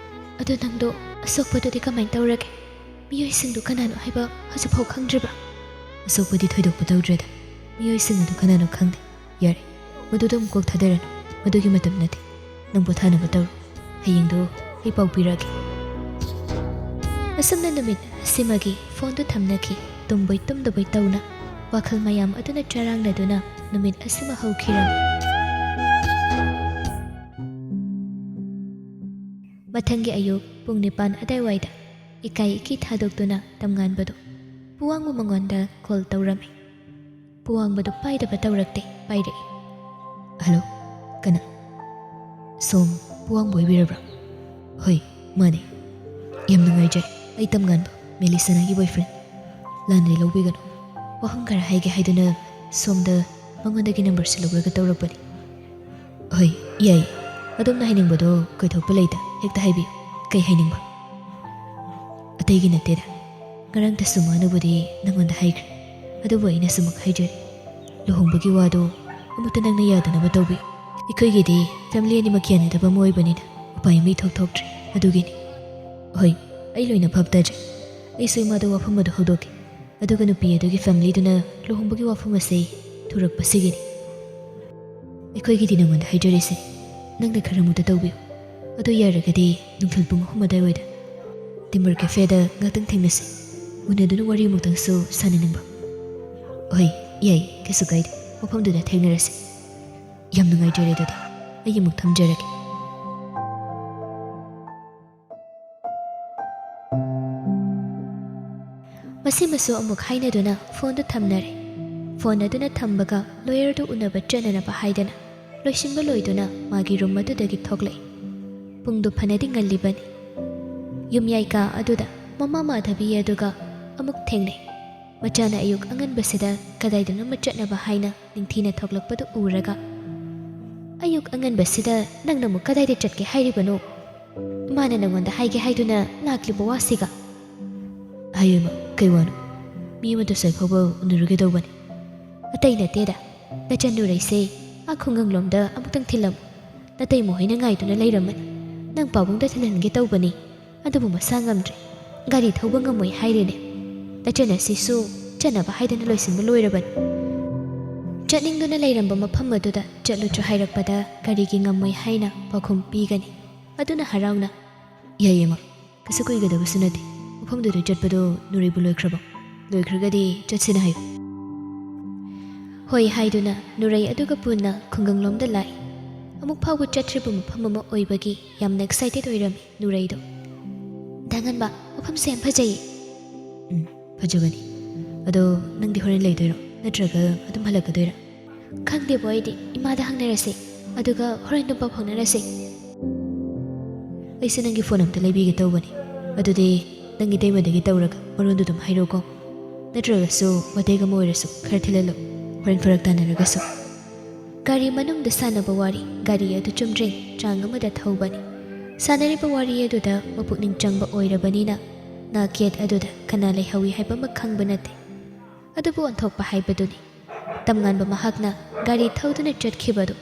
ꯑꯗꯣ ꯅꯪꯗꯣ ꯑꯁꯣꯛꯄꯗꯨꯗꯤ ꯀꯃꯥꯏꯅ ꯇꯧꯔꯒꯦ? ꯃꯤꯑꯣꯏꯁꯤꯡꯗꯨ ꯀꯅꯥꯅꯣ ꯍꯥꯏꯕ ꯍꯧꯖꯤꯛꯐꯥꯎ ꯈꯪꯗ꯭ꯔꯤꯕ꯭ꯔꯥ?" "ꯑꯁꯣꯛꯄꯗꯤ ꯊꯣꯏꯗꯣꯛꯄ ꯇꯧꯗ꯭ꯔꯦꯗ꯫ ꯃꯤꯑꯣꯏꯁꯤꯡ ꯑꯗꯨ ꯀꯅꯥꯅꯣ ꯈꯪꯗꯦ꯫ ꯌꯥꯔꯦ, ꯃꯗꯨꯗ ꯑꯃꯨꯛ ꯀꯣꯛ ꯊꯥꯗꯔꯅꯨ꯫ ꯃꯗꯨꯒꯤ ꯃꯇꯝ ꯅꯠꯇꯦ꯫ ꯅꯪ ꯄꯣꯊꯥꯅꯕ ꯇꯧꯔꯣ꯫ ꯍꯌꯦꯡꯗꯣ ꯑꯩ ꯄꯥꯎ ꯄꯤꯔꯛꯑꯒꯦ꯫" ꯑꯁꯨꯝꯅ ꯅꯨꯃꯤꯠ ꯑꯁꯤꯃꯒꯤ ꯐꯣꯟꯗꯨ ꯊꯝꯅꯈꯤ꯫ ꯇꯨꯝꯕꯣꯏ ꯇꯨꯝꯗꯕꯣꯏ ꯇꯧꯅ ꯋꯥꯈꯜ ꯃꯌꯥꯝ ꯑꯗꯨꯅ ꯆꯔꯥꯡꯅꯗꯨꯅ ꯅꯨꯃꯤꯠ ꯑꯁꯤꯃ ꯍꯧꯈꯤꯔꯝꯃꯤ꯫ ꯃꯊꯪꯒꯤ ꯑꯌꯨꯛ ꯄꯨꯡ ꯅꯤꯄꯥꯟ ꯑꯗꯥꯏꯋꯥꯏꯗ ꯏꯀꯥꯏ ꯏꯀꯤ ꯊꯥꯗꯣꯛꯇꯨꯅ ꯇꯝꯉꯥꯟꯕꯗꯨ ꯄꯨꯋꯥꯡꯕꯨ ꯃꯉꯣꯟꯗ ꯀꯣꯜ ꯇꯧꯔꯝꯃꯤ꯫ ꯄꯨꯋꯥꯡꯕꯗꯨ ꯄꯥꯏꯗꯕ ꯇꯧꯔꯛꯇꯦ, ꯄꯥꯏꯔꯛꯏ꯫ "ꯍꯜꯂꯣ, ꯀꯅꯥ?" "ꯁꯣꯝ ꯄꯨꯋꯥꯡꯕ ꯑꯣꯏꯕꯤꯔꯕ꯭ꯔꯥ?" "ꯍꯣꯏ, ꯃꯥꯅꯦ꯫ ꯌꯥꯝ ꯅꯨꯡꯉꯥꯏꯖꯔꯦ꯫ ꯑꯩ ꯇꯝꯉꯥꯟꯕ, ꯃꯦꯂꯤꯁꯅꯥꯒꯤ ꯕꯣꯏꯐ꯭ꯔꯦꯟ꯫ ꯂꯥꯟꯅꯗꯤ ꯂꯧꯕꯤꯒꯅꯨ꯫ ꯋꯥꯍꯪ ꯈꯔ ꯍꯥꯏꯒꯦ ꯍꯥꯏꯗꯨꯅ ꯁꯣꯝꯗ ꯃꯉꯣꯟꯗꯒꯤ ꯅꯝꯕꯔꯁꯨ ꯂꯧꯔꯒ ꯇꯧꯔꯛꯄꯅꯤ꯫" "ꯍꯣꯏ, ꯌꯥꯏ꯫ ꯑꯗꯣꯝꯅ ꯍꯥꯏꯅꯤꯡꯕꯗꯣ ꯀꯣꯏꯊꯣꯛꯄ ꯂꯩꯇ, ꯍꯦꯛꯇ ꯍꯥꯏꯕꯤꯌꯨ꯫ ꯀꯩ ꯍꯥꯏꯅꯤꯡꯕ?" "ꯑꯇꯩꯒꯤ ꯅꯠꯇꯦꯗ꯫ ꯉꯔꯥꯡꯗꯁꯨ ꯃꯥꯅꯕꯨꯗꯤ ꯅꯉꯣꯟꯗ ꯍꯥꯏꯈ꯭ꯔꯦ, ꯑꯗꯨꯕꯨ ꯑꯩꯅꯁꯨ ꯑꯃꯨꯛ ꯍꯥꯏꯖꯔꯤ꯫ ꯂꯨꯍꯣꯡꯕꯒꯤ ꯋꯥꯗꯣ ꯑꯃꯨꯛꯇ ꯅꯪꯅ ꯌꯥꯗꯅꯕ ꯇꯧꯕꯤꯌꯨ꯫ ꯑꯩꯈꯣꯏꯒꯤꯗꯤ ꯐꯦꯃꯤꯂꯤ ꯑꯅꯤꯃꯛ ꯌꯥꯅꯗꯕ ꯑꯃ ꯑꯣꯏꯕꯅꯤꯅ ꯎꯄꯥꯏ ꯑꯃ ꯏꯊꯣꯛ ꯊꯣꯛꯇ꯭ꯔꯦ, ꯑꯗꯨꯒꯤꯅꯤ꯫" "ꯍꯣꯏ, ꯑꯩ ꯂꯣꯏꯅ ꯚꯥꯞ ꯇꯥꯖꯩ꯫ ꯑꯩꯁꯨ ꯏꯃꯥꯗ ꯋꯥꯐꯝ ꯑꯗꯨ ꯍꯧꯗꯣꯛꯀꯦ꯫ ꯑꯗꯨꯒ ꯅꯨꯄꯤ ꯑꯗꯨꯒꯤ ꯐꯦꯃꯤꯂꯤꯗꯨꯅ ꯂꯨꯍꯣꯡꯕꯒꯤ ꯋꯥꯐꯝ ꯑꯁꯤ ꯊꯨꯔꯛꯄꯁꯤꯒꯤꯅꯤ꯫ ꯑꯩꯈꯣꯏꯒꯤꯗꯤ ꯅꯉꯣꯟꯗ ꯍꯥꯏꯖꯔꯤꯁꯦ, ꯅꯪꯅ ꯈꯔ ꯑꯃꯨꯛꯇ ꯇꯧꯕꯤꯌꯨ꯫ ꯑꯗꯨ ꯌꯥꯔꯒꯗꯤ ꯅꯨꯡꯊꯤꯜ ꯄꯨꯡ ꯑꯍꯨꯝ ꯑꯗꯨꯋꯥꯏꯗ ꯇꯤꯝꯕꯔ ꯀꯦꯐꯦꯗ ꯉꯥꯛꯇꯪ ꯊꯦꯡꯅꯁꯤ꯫ ꯎꯅꯗꯨꯅ ꯋꯥꯔꯤ ꯑꯃꯨꯛꯇꯪꯁꯨ ꯁꯥꯟꯅꯅꯤꯡꯕ꯫" "ꯍꯣꯏ, ꯌꯥꯏ, ꯀꯩꯁꯨ ꯀꯥꯏꯗꯦ꯫ ꯃꯐꯝꯗꯨꯗ ꯊꯦꯡꯅꯔꯁꯤ꯫" "ꯌꯥꯝ ꯅꯨꯡꯉꯥꯏꯖꯔꯦ, ꯑꯗꯨꯗꯤ ꯑꯩ ꯑꯃꯨꯛ ꯊꯝꯖꯔꯒꯦ꯫" ꯃꯁꯤꯃꯁꯨ ꯑꯃꯨꯛ ꯍꯥꯏꯅꯗꯨꯅ ꯐꯣꯟꯗꯨ ꯊꯝꯅꯔꯦ꯫ ꯐꯣꯟ ꯑꯗꯨꯅ ꯊꯝꯕꯒ ꯂꯣꯌꯔꯗꯨ ꯎꯅꯕ ꯆꯠꯅꯅꯕ ꯍꯥꯏꯗꯅ ꯂꯣꯏꯁꯤꯟꯕ ꯂꯣꯏꯗꯨꯅ ꯃꯥꯒꯤ ꯔꯨꯝ ꯑꯗꯨꯗꯒꯤ ꯊꯣꯛꯂꯛꯏ꯫ ꯄꯨꯡꯗꯨ ꯐꯅꯗꯤ ꯉꯜꯂꯤꯕꯅꯤ꯫ ꯌꯨꯝꯌꯥꯏ ꯀꯥ ꯑꯗꯨꯗ ꯃꯃꯥ ꯃꯥꯙꯕꯤ ꯑꯗꯨꯒ ꯑꯃꯨꯛ ꯊꯦꯡꯅꯩ꯫ ꯃꯆꯥꯅ ꯑꯌꯨꯛ ꯑꯉꯟꯕꯁꯤꯗ ꯀꯗꯥꯏꯗꯅꯣꯃ ꯆꯠꯅꯕ ꯍꯥꯏꯅ ꯅꯤꯡꯊꯤꯅ ꯊꯣꯛꯂꯛꯄꯗꯨ ꯎꯔꯒ, "ꯑꯌꯨꯛ ꯑꯉꯟꯕꯁꯤꯗ ꯅꯪꯅ ꯑꯃꯨꯛ ꯀꯗꯥꯏꯗ ꯆꯠꯀꯦ ꯍꯥꯏꯔꯤꯕꯅꯣ? ꯏꯃꯥꯅ ꯅꯉꯣꯟꯗ ꯍꯥꯏꯒꯦ ꯍꯥꯏꯗꯨꯅ ꯂꯥꯛꯂꯤꯕ ꯋꯥꯁꯤꯒ?" "ꯍꯥꯏꯌꯨ ꯏꯃꯥ, ꯀꯩ ꯋꯥꯅꯣ? ꯃꯤ ꯑꯃꯗꯨꯁꯨ ꯑꯩ ꯐꯥꯎꯕ ꯎꯅꯔꯨꯒꯦ ꯇꯧꯕꯅꯤ꯫" "ꯑꯇꯩ ꯅꯠꯇꯦꯗ, ꯅꯆꯟ ꯅꯨꯔꯩꯁꯦ ꯑꯥ ꯈꯨꯡꯒꯪꯂꯣꯝꯗ ꯑꯃꯨꯛꯇꯪ ꯊꯤꯜꯂꯝꯃꯨ꯫ ꯅꯇꯩꯃ ꯍꯣꯏꯅ ꯉꯥꯏꯗꯨꯅ ꯂꯩꯔꯝꯃꯅꯤ꯫ ꯅꯪ ꯄꯥꯕꯨꯡꯗ ꯊꯤꯜꯍꯟꯒꯦ ꯇꯧꯕꯅꯤ, ꯑꯗꯨꯕꯨ ꯃꯁꯥ ꯉꯝꯗ꯭ꯔꯦ꯫ ꯒꯥꯔꯤ ꯊꯧꯕ ꯉꯝꯃꯣꯏ ꯍꯥꯏꯔꯦꯅꯦ꯫ ꯅꯆꯟ ꯑꯁꯤꯁꯨ ꯆꯠꯅꯕ ꯍꯥꯏꯗꯅ ꯂꯣꯏꯁꯤꯟꯕ ꯂꯣꯏꯔꯕꯅꯤ꯫ ꯆꯠꯅꯤꯡꯗꯨꯅ ꯂꯩꯔꯝꯕ ꯃꯐꯝ ꯑꯗꯨꯗ ꯆꯠꯂꯨꯆꯣ ꯍꯥꯏꯔꯛꯄꯗ ꯒꯥꯔꯤꯒꯤ ꯉꯝꯃꯣꯏ ꯍꯥꯏꯅ ꯄꯥꯎꯈꯨꯝ ꯄꯤꯒꯅꯤ꯫" ꯑꯗꯨꯅ ꯍꯔꯥꯎꯅ, "ꯌꯥꯏꯌꯦ ꯃꯥ, ꯀꯩꯁꯨ ꯀꯨꯏꯒꯗꯕꯁꯨ ꯅꯠꯇꯦ꯫ ꯃꯐꯝꯗꯨꯗ ꯆꯠꯄꯗꯣ ꯅꯨꯔꯩꯕꯨ ꯂꯣꯏꯈ꯭ꯔꯕꯣ? ꯂꯣꯏꯈ꯭ꯔꯒꯗꯤ ꯆꯠꯁꯦꯅ ꯍꯥꯏꯌꯨ꯫ ꯍꯣꯏ ꯍꯥꯏꯗꯨꯅ ꯅꯨꯔꯩ ꯑꯗꯨꯒ ꯄꯨꯟꯅ ꯈꯨꯡꯒꯪꯂꯣꯝꯗ ꯂꯥꯛꯏ꯫ ꯑꯃꯨꯛ ꯐꯥꯎꯕ ꯆꯠꯇ꯭ꯔꯤꯕ ꯃꯐꯝ ꯑꯃ ꯑꯣꯏꯕꯒꯤ ꯌꯥꯝꯅ excited ꯑꯣꯏꯔꯝꯃꯤ ꯅꯨꯔꯩꯗꯣ꯫ "ꯗꯥ ꯉꯟꯕ, ꯃꯐꯝꯁꯦ ꯌꯥꯝ ꯐꯖꯩꯌꯦ꯫" "ꯎꯝ, ꯐꯖꯕꯅꯤ꯫ ꯑꯗꯣ ꯅꯪꯗꯤ ꯍꯣꯔꯦꯟ ꯂꯩꯗꯣꯏꯔꯣ, ꯅꯠꯇ꯭ꯔꯒ ꯑꯗꯨꯝ ꯍꯜꯂꯛꯀꯗꯣꯏꯔꯥ?" "ꯈꯪꯗꯦꯕꯣ, ꯑꯩꯗꯤ ꯏꯃꯥꯗ ꯍꯪꯅꯔꯁꯦ, ꯑꯗꯨꯒ ꯍꯣꯔꯦꯟ ꯑꯗꯨꯝ ꯄꯥꯎ ꯐꯥꯎꯅꯔꯁꯦ꯫" "ꯑꯩꯁꯨ ꯅꯪꯒꯤ phone ꯑꯝꯇ ꯂꯩꯕꯤꯒꯦ ꯇꯧꯕꯅꯤ꯫ ꯑꯗꯨꯗꯤ ꯅꯪꯒꯤ ꯏꯇꯩꯃꯗꯒꯤ ꯇꯧꯔꯒ ꯃꯔꯣꯟꯗꯨ ꯑꯗꯨꯝ ꯍꯥꯏꯔꯛꯎꯀꯣ꯫ ꯅꯠꯇ꯭ꯔꯒꯁꯨ ꯃꯇꯦꯛ ꯑꯃ ꯑꯣꯏꯔꯁꯨ ꯈꯔ ꯊꯤꯜꯍꯜꯂꯨ, ꯍꯣꯔꯦꯟ ꯐꯔꯛ ꯇꯥꯅꯔꯒꯁꯨ꯫" ꯒꯥꯔꯤ ꯃꯅꯨꯡꯗ ꯁꯥꯟꯅꯕ ꯋꯥꯔꯤ, ꯒꯥꯔꯤ ꯑꯗꯨ ꯆꯨꯝꯗ꯭ꯔꯤꯡ ꯆꯥꯡ ꯑꯃꯗ ꯊꯧꯕꯅꯤ꯫ ꯁꯥꯟꯅꯔꯤꯕ ꯋꯥꯔꯤ ꯑꯗꯨꯗ ꯃꯄꯨꯛꯅꯤꯡ ꯆꯪꯕ ꯑꯣꯏꯔꯕꯅꯤꯅ ꯅꯥ gate ꯑꯗꯨꯗ ꯀꯅꯥ ꯂꯩꯍꯧꯏ ꯍꯥꯏꯕꯃꯛ ꯈꯪꯕ ꯅꯠꯇꯦ꯫ ꯑꯗꯨꯕꯨ ꯑꯣꯟꯊꯣꯛꯄ ꯍꯥꯏꯕꯗꯨꯅꯤ꯫ ꯇꯝꯉꯥꯟꯕ ꯃꯍꯥꯛꯅ ꯒꯥꯔꯤ ꯊꯧꯗꯨꯅ ꯆꯠꯈꯤꯕꯗꯨ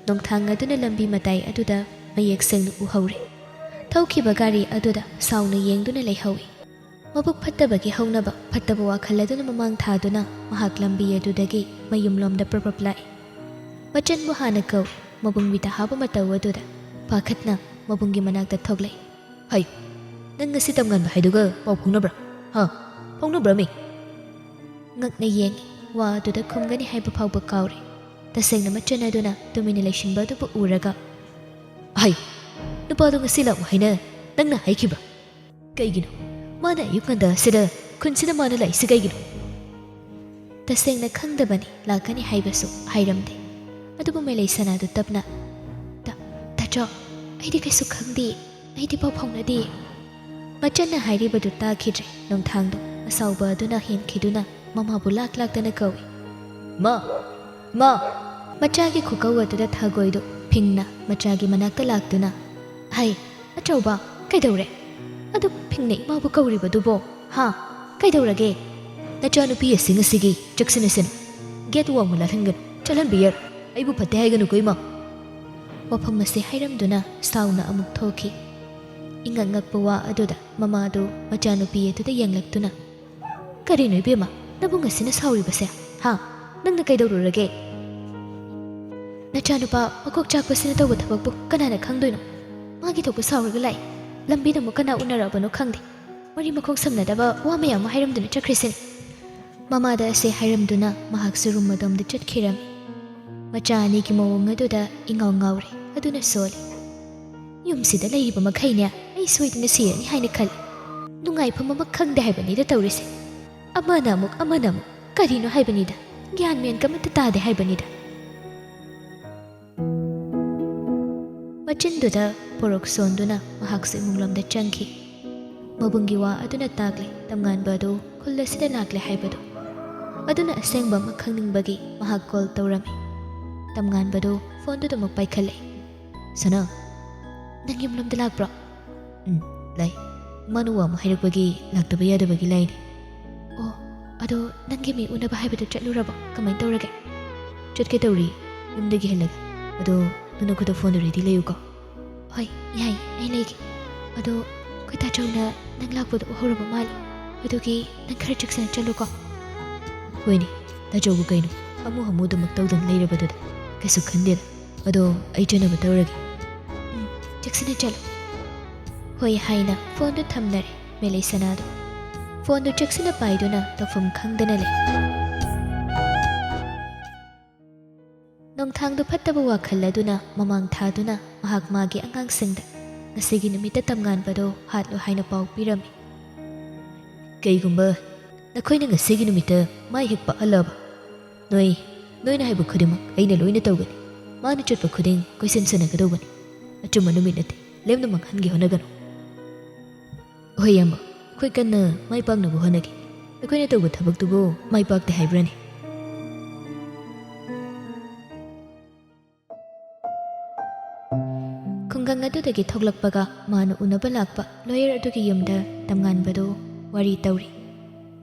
ꯅꯣꯡꯊꯥꯡ ꯑꯗꯨꯅ ꯂꯝꯕꯤ ꯃꯇꯥꯏ ꯑꯗꯨꯗ ꯃꯌꯦꯛ ꯁꯦꯡꯅ ꯎꯍꯧꯔꯦ꯫ ꯊꯧꯈꯤꯕ ꯒꯥꯔꯤ ꯑꯗꯨꯗ ꯁꯥꯎꯅ ꯌꯦꯡꯗꯨꯅ ꯂꯩꯍꯧꯏ꯫ ꯃꯕꯨꯛ ꯐꯠꯇꯕꯒꯤ ꯍꯧꯅꯕ ꯐꯠꯇꯕ ꯋꯥꯈꯜ ꯑꯗꯨꯅ ꯃꯃꯥꯡ ꯊꯥꯗꯨꯅ ꯃꯍꯥꯛ ꯂꯝꯕꯤ ꯑꯗꯨꯗꯒꯤ ꯃꯌꯨꯝꯂꯣꯝꯗ ꯄ꯭ꯔꯞ ꯄ꯭ꯔꯞ ꯂꯥꯛꯏ꯫ ꯃꯆꯟꯕꯨ ꯍꯥꯟꯅ ꯀꯧꯏ꯫ ꯃꯕꯨꯡ ꯃꯤꯇ ꯍꯥꯕ ꯃꯇꯧ ꯑꯗꯨꯗ ꯄꯥꯈꯠꯅ ꯃꯕꯨꯡꯒꯤ ꯃꯅꯥꯛꯇ ꯊꯣꯛꯂꯛꯏ꯫ "ꯍꯩ, ꯅꯪ ꯉꯁꯤ ꯇꯝꯉꯥꯟꯕ ꯍꯥꯏꯗꯨꯒ ꯄꯥꯎ ꯐꯥꯎꯅꯕ꯭ꯔꯥ? ꯍꯥ? ꯐꯥꯎꯅꯕ꯭ꯔꯥꯃꯤ?" ꯉꯛꯅ ꯌꯦꯡꯏ꯫ ꯋꯥ ꯑꯗꯨꯗ ꯈꯨꯝꯒꯅꯤ ꯍꯥꯏꯕ ꯐꯥꯎꯕ ꯀꯥꯎꯔꯦ꯫ ꯇꯁꯦꯡꯅ ꯃꯆꯟ ꯑꯗꯨꯅ ꯇꯨꯃꯤꯟꯅ ꯂꯩꯁꯤꯟꯕ ꯑꯗꯨꯕꯨ ꯎꯔꯒ, "ꯍꯩ, ꯅꯨꯄꯥꯗꯣ ꯉꯁꯤ ꯂꯥꯛꯑꯣ ꯍꯥꯏꯅ ꯅꯪꯅ ꯍꯥꯏꯈꯤꯕ꯭ꯔꯥ? ꯀꯩꯒꯤꯅꯣ? ꯃꯥꯅ ꯑꯌꯨꯛ ꯉꯟꯇꯥ ꯁꯤꯗ, ꯈꯨꯟꯁꯤꯗ ꯃꯥꯅ ꯂꯥꯛꯏꯁꯤ ꯀꯩꯒꯤꯅꯣ?" ꯇꯁꯦꯡꯅ ꯈꯪꯗꯕꯅꯤ, ꯂꯥꯛꯀꯅꯤ ꯍꯥꯏꯕꯁꯨ ꯍꯥꯏꯔꯝꯗꯦ꯫ ꯑꯗꯨꯕꯨ ꯃꯦꯂꯩ ꯁꯅꯥꯗꯨ ꯇꯞꯅ, "ꯇ-, ꯇꯥꯆꯧ, ꯑꯩꯗꯤ ꯀꯩꯁꯨ ꯈꯪꯗꯦ꯫ ꯑꯩꯗꯤ ꯄꯥꯎ ꯐꯥꯎꯅꯗꯦ꯫" ꯃꯆꯟꯅ ꯍꯥꯏꯔꯤꯕꯗꯨ ꯇꯥꯈꯤꯗ꯭ꯔꯦ꯫ ꯅꯣꯡꯊꯥꯡꯗꯣ ꯑꯁꯥꯎꯕ ꯑꯗꯨꯅ ꯍꯦꯟꯈꯤꯗꯨꯅ ꯃꯃꯥꯕꯨ ꯂꯥꯛ ꯂꯥꯛꯇꯅ ꯀꯧꯏ꯫ "ꯃꯥ! ꯃꯥ!" ꯃꯆꯥꯒꯤ ꯈꯨꯀꯧ ꯑꯗꯨꯗ ꯊꯒꯣꯏꯗꯨ ꯐꯤꯡꯅ ꯃꯆꯥꯒꯤ ꯃꯅꯥꯛꯇ ꯂꯥꯛꯇꯨꯅ, "ꯍꯩ, ꯑꯆꯧꯕ, ꯀꯩꯗꯧꯔꯦ? ꯑꯗꯨ ꯐꯤꯡꯅ ꯏꯃꯥꯕꯨ ꯀꯧꯔꯤꯕꯗꯨꯕꯣ? ꯍꯥ? ꯀꯩꯗꯧꯔꯒꯦ?" "ꯅꯆꯥꯅꯨꯄꯤ ꯑꯁꯤ ꯉꯁꯤꯒꯤ ꯆꯦꯛꯁꯤꯟꯅꯁꯅꯨ꯫ Gate ꯋꯥꯡꯃ ꯂꯥꯜꯍꯟꯒꯅꯨ꯫ ꯆꯠꯍꯟꯕꯤꯌꯔ꯫ ꯑꯩꯕꯨ ꯐꯠꯇꯦ ꯍꯥꯏꯒꯅꯨꯀꯣ, ꯏꯃꯥ꯫" ꯋꯥꯐꯝ ꯑꯁꯤ ꯍꯥꯏꯔꯝꯗꯨꯅ ꯁꯥꯎꯅ ꯑꯃꯨꯛ ꯊꯣꯛꯈꯤ꯫ ꯏꯉꯛ ꯉꯛꯄ ꯋꯥ ꯑꯗꯨꯗ ꯃꯃꯥꯗꯨ ꯃꯆꯥꯅꯨꯄꯤ ꯑꯗꯨꯗ ꯌꯦꯡꯂꯛꯇꯨꯅ, "ꯀꯔꯤꯅꯣ ꯏꯕꯦꯝꯃ, ꯅꯕꯨꯡ ꯑꯁꯤꯅ ꯁꯥꯎꯔꯤꯕꯁꯦ? ꯍꯥ? ꯅꯪꯅ ꯀꯩꯗꯧꯔꯨꯔꯒꯦ?" "ꯅꯆꯥꯅꯨꯄꯥ ꯃꯀꯣꯛ ꯆꯥꯛꯄꯁꯤꯅ ꯇꯧꯕ ꯊꯕꯛꯄꯨ ꯀꯅꯥꯅ ꯈꯪꯗꯣꯏꯅꯣ? ꯃꯥꯒꯤ ꯊꯣꯛꯄ ꯁꯥꯎꯔꯒ ꯂꯥꯛꯏ꯫ ꯂꯝꯕꯤꯗ ꯑꯃꯨꯛ ꯀꯅꯥ ꯎꯅꯔꯛꯑꯕꯅꯣ ꯈꯪꯗꯦ꯫ ꯃꯔꯤ ꯃꯈꯣꯡ ꯁꯝꯅꯗꯕ ꯋꯥ ꯃꯌꯥꯝ ꯑꯃ ꯍꯥꯏꯔꯝꯗꯨꯅ ꯆꯠꯈ꯭ꯔꯤꯁꯤꯅꯤ꯫ ꯃꯃꯥꯗ ꯑꯁꯤ ꯍꯥꯏꯔꯝꯗꯨꯅ ꯃꯍꯥꯛꯁꯨ ꯔꯨꯝ ꯑꯗꯣꯝꯗ ꯆꯠꯈꯤꯔꯝꯃꯤ꯫ ꯃꯆꯥ ꯑꯅꯤꯒꯤ ꯃꯑꯣꯡ ꯑꯗꯨꯗ ꯏꯉꯥꯎ ꯉꯥꯎꯔꯦ, ꯑꯗꯨꯅ ꯁꯣꯜꯂꯤ꯫ ꯌꯨꯝꯁꯤꯗ ꯂꯩꯔꯤꯕ ꯃꯈꯩꯅꯦ ꯑꯩ ꯁꯣꯏꯗꯅ ꯁꯤꯔꯅꯤ ꯍꯥꯏꯅ ꯈꯜꯂꯤ꯫ ꯅꯨꯡꯉꯥꯏꯐꯝ ꯑꯃ ꯈꯪꯗꯦ ꯍꯥꯏꯕꯅꯤꯗ ꯇꯧꯔꯤꯁꯦ꯫ ꯑꯃꯅ ꯑꯃꯨꯛ ꯑꯃꯅ ꯑꯃꯨꯛ ꯀꯔꯤꯅꯣ ꯍꯥꯏꯕꯅꯤꯗ, ꯒ꯭ꯌꯥꯟ ꯃꯦꯟ ꯑꯃꯠꯇ ꯇꯥꯗꯦ ꯍꯥꯏꯕꯅꯤꯗ꯫ ꯃꯆꯤꯟꯗꯨꯗ ꯄꯣꯔꯣꯛ ꯁꯣꯟꯗꯨꯅ ꯃꯍꯥꯛꯁꯨ ꯏꯃꯨꯡꯂꯣꯝꯗ ꯆꯪꯈꯤ꯫ ꯃꯕꯨꯡꯒꯤ ꯋꯥ ꯑꯗꯨꯅ ꯇꯥꯛꯂꯦ ꯇꯝꯉꯥꯟꯕ ꯑꯗꯨ ꯈꯨꯜ ꯑꯁꯤꯗ ꯂꯥꯛꯂꯦ ꯍꯥꯏꯕꯗꯨ꯫ ꯑꯗꯨꯅ ꯑꯁꯦꯡꯕ ꯑꯃ ꯈꯪꯅꯤꯡꯕꯒꯤ ꯃꯍꯥꯛ ꯀꯣꯜ ꯇꯧꯔꯝꯃꯤ꯫ ꯇꯝꯉꯥꯟꯕꯗꯨ ꯐꯣꯟꯗꯨꯗꯃꯛ ꯄꯥꯏꯈꯠꯂꯦ꯫ "ꯁꯣꯅꯥ, ꯅꯪ ꯌꯨꯝꯂꯣꯝꯗ ꯂꯥꯛꯄ꯭ꯔꯣ?" "ꯎꯝ, ꯂꯥꯛꯏ꯫ ꯏꯃꯥꯅ ꯋꯥ ꯑꯃ ꯍꯥꯏꯔꯛꯄꯒꯤ ꯂꯥꯛꯇꯕ ꯌꯥꯗꯕꯒꯤ ꯂꯥꯛꯏꯅꯦ꯫" "ꯑꯣ, ꯑꯗꯣ ꯅꯪꯒꯤ ꯃꯤ ꯎꯅꯕ ꯍꯥꯏꯕꯗꯨ ꯆꯠꯂꯨꯔꯕꯣ? ꯀꯃꯥꯏꯅ ꯇꯧꯔꯒꯦ?" "ꯆꯠꯀꯦ ꯇꯧꯔꯤ, ꯌꯨꯝꯗꯒꯤ ꯍꯜꯂꯒ꯫ ꯑꯗꯣ ꯅꯪ ꯅꯈꯨꯠꯇ ꯐꯣꯟꯗꯨ ꯔꯦꯗꯤ ꯂꯩꯌꯨꯀꯣ꯫" "ꯍꯣꯏ, ꯌꯥꯏ, ꯑꯩ ꯂꯩꯒꯦ꯫ ꯑꯗꯣ ꯑꯩꯈꯣꯏ ꯇꯥꯆꯧꯅ ꯅꯪ ꯂꯥꯛꯄꯗꯣ ꯎꯍꯧꯔꯕ ꯃꯥꯜꯂꯤ꯫ ꯑꯗꯨꯒꯤ ꯅꯪ ꯈꯔ ꯆꯦꯛꯁꯤꯟꯅ ꯆꯠꯂꯨꯀꯣ꯫" "ꯍꯣꯏꯅꯦ, ꯇꯥꯆꯧꯕꯨ ꯀꯩꯅꯣ? ꯑꯃꯨ ꯍꯥꯃꯨꯗꯃꯛ ꯇꯧꯗꯅ ꯂꯩꯔꯕꯗꯨꯗ ꯀꯩꯁꯨ ꯈꯟꯗꯦꯗ꯫ ꯑꯗꯣ ꯑꯩ ꯆꯠꯅꯕ ꯇꯧꯔꯒꯦ꯫" "ꯎꯝ, ꯆꯦꯛꯁꯤꯟꯅ ꯆꯠꯂꯨ꯫" "ꯍꯣꯏ" ꯍꯥꯏꯅ ꯐꯣꯟꯗꯨ ꯊꯝꯅꯔꯦ꯫ ꯃꯦꯂꯩ ꯁꯅꯥꯗꯣ ꯐꯣꯟꯗꯨ ꯆꯦꯛꯁꯤꯟꯅ ꯄꯥꯏꯗꯨꯅ ꯇꯧꯐꯝ ꯈꯪꯗꯅ ꯂꯩ꯫ ꯅꯣꯡꯊꯥꯡꯗꯨ ꯐꯠꯇꯕ ꯋꯥꯈꯜ ꯑꯗꯨꯅ ꯃꯃꯥꯡ ꯊꯥꯗꯨꯅ ꯃꯍꯥꯛ ꯃꯥꯒꯤ ꯑꯉꯥꯡꯁꯤꯡꯗ ꯉꯁꯤꯒꯤ ꯅꯨꯃꯤꯠꯇ ꯇꯝꯉꯥꯟꯕꯗꯣ ꯍꯥꯠꯂꯨ ꯍꯥꯏꯅ ꯄꯥꯎ ꯄꯤꯔꯝꯃꯤ꯫ "ꯀꯩꯒꯨꯝꯕ ꯅꯈꯣꯏꯅ ꯉꯁꯤꯒꯤ ꯅꯨꯃꯤꯠꯇ ꯃꯥꯏ ꯍꯦꯛ ꯄꯥꯛꯍꯜꯂꯕ, ꯅꯣꯏ, ꯅꯣꯏꯅ ꯍꯥꯏꯕ ꯈꯨꯗꯤꯡꯃꯛ ꯑꯩꯅ ꯂꯣꯏꯅ ꯇꯧꯒꯅꯤ꯫ ꯃꯥꯅ ꯆꯠꯄ ꯈꯨꯗꯤꯡ ꯀꯣꯏꯁꯟ ꯁꯥꯟꯅꯒꯗꯧꯕꯅꯤ꯫ ꯑꯆꯨꯝꯕ ꯅꯨꯃꯤꯠ ꯅꯠꯇꯦ, ꯂꯦꯝꯅ ꯃꯥꯡꯍꯟꯒꯦ ꯍꯣꯠꯅꯒꯅꯨ꯫" "ꯍꯣꯏ, ꯏꯌꯥꯝꯕ, ꯑꯩꯈꯣꯏ ꯀꯟꯅ ꯃꯥꯏ ꯄꯥꯛꯅꯕ ꯍꯣꯠꯅꯒꯦ꯫ ꯑꯩꯈꯣꯏꯅ ꯇꯧꯕ ꯊꯕꯛꯇꯨꯕꯨ ꯃꯥꯏ ꯄꯥꯛꯇꯦ ꯍꯥꯏꯕ꯭ꯔꯅꯦ?" ꯈꯨꯡꯒꯪ ꯑꯗꯨꯗꯒꯤ ꯊꯣꯛꯂꯛꯄꯒ ꯃꯥꯅ ꯎꯅꯕ ꯂꯥꯛꯄ ꯂꯣꯌꯔ ꯑꯗꯨꯒꯤ ꯌꯨꯝꯗ ꯇꯝꯉꯥꯟꯕꯗꯨ ꯋꯥꯔꯤ ꯇꯧꯔꯤ꯫